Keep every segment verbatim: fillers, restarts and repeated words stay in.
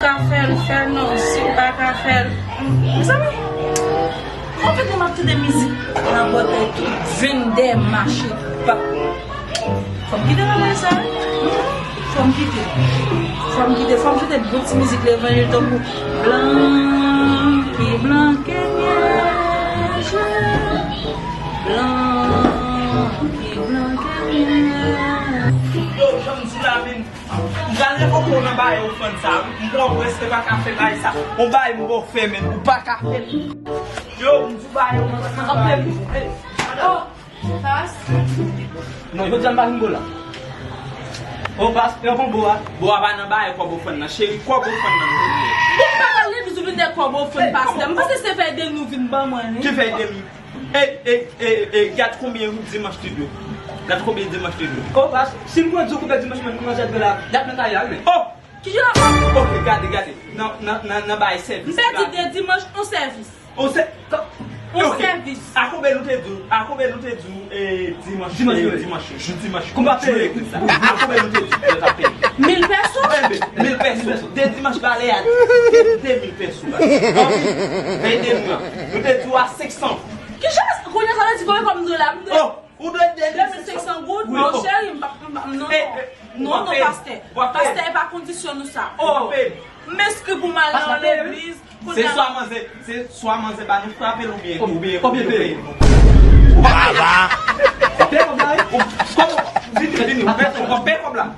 Ka fè l, fè l non, si w pa ka fè l. Mezanmi, konbyen tan m ap tande mizik nan bòtay ki vennde mache pa. Fò m kite bagay sa wi. Fò m kite. Fò m kite. Fò m kite bon ti mizik levanjil tankou blan ki blanke nyaj la. Blan ki blanke nyaj. Yo, jan m di la menm. M pral revoke w nan bagay ofrann sa wi. M pran w prèske pa ka fè bagay sa. On bagay m ba w fè menm, ou pa ka fè l. Yo, m di w bagay ofrann sa. Oh, pas. Non, jodi a m pa vin bo la. Oh, pas, pran bon bo a. Bo a pa nan bagay kòb ofrann nan, cheri, kòb ofrann nan nou vin. Ou pa nan legliz ou vin de kòb ofrann pastè. M panse se fèy de nou vin ban mwen wi. Ki fèy de nou? Ey, ey, ey, ey, gad konbyen dimanch te dwe. Gad konbyen dimanch te dwe. Oh, pas, si m pran di w koupe dimanch mwen, m manje dwe la, dat nan kay la, wi, men. Oh! Ki jan la? Ok, gade, gade. Nan, nan, nan, nan bay sèvis. M pèdi de dimanch, on sèvis. On sè-, ka-, On ok. Sèvis. A konbyen nou te di w? A konbyen nou te di w, eh, dimanch, Dimanch, eh, wi. Dimanch, jou dimanch. Kou m pa peye. Jou legliz la. A konbyen nou te di w pou yo ta peye? Mil peso? Enben, mil peso. De dimanch bale a, de mil peso. Vennde mwa. Nou te di w a senk san. Ki jan kounye a sa vle di konbyen kòb m dwe la? M dwe Oh, ou dwe de mil senk san goud? Wi, non, oh. Cheri, m pa, m pa, non, eh, non. Eh, non, non, pastè. Pastè, e pa kondisyon nou sa. Oh, m enskri pou m al nan legliz. Se swa manze, se swa manze ba nou frape l oubyen, oubyen, oubyen peye nou. Baba! Peye kòb la, wi. Kòman? Vini, vini, ou peye kòb la.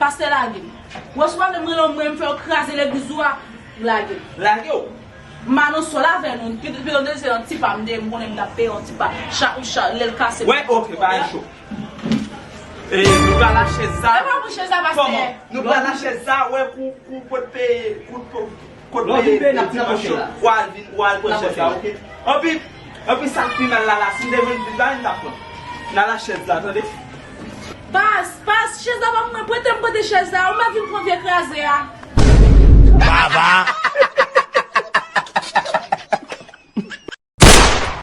Pastè lage m. Wè si w pa vle m rele w, mwen m fè yo kraze legliz ou a, lage m. Lage w? M anonse l avè nou. Pi, pi, se yon ti pa m de, m konnen m t ap peye yon ti pa. Chak, chak, lè l kase. Wè, ok, pa gen cho. E, nou pral achte sa. E pa pou chèz la, pastè. Kòman? Nou pral achte sa, wè, kou, kou, kot peye, kou, kou, kot peye, peye dimanch yo. W al vin, w al pran chèz la, ok? Anpi, anpi sa k pi mal la, la, si m te vin, vin, vin, m t ap pran. N al achte chèz la, tande? Pas, pas, chèz la pa pou mwen, prete m prete chèz la, ou mèt vin pran vye kraze a.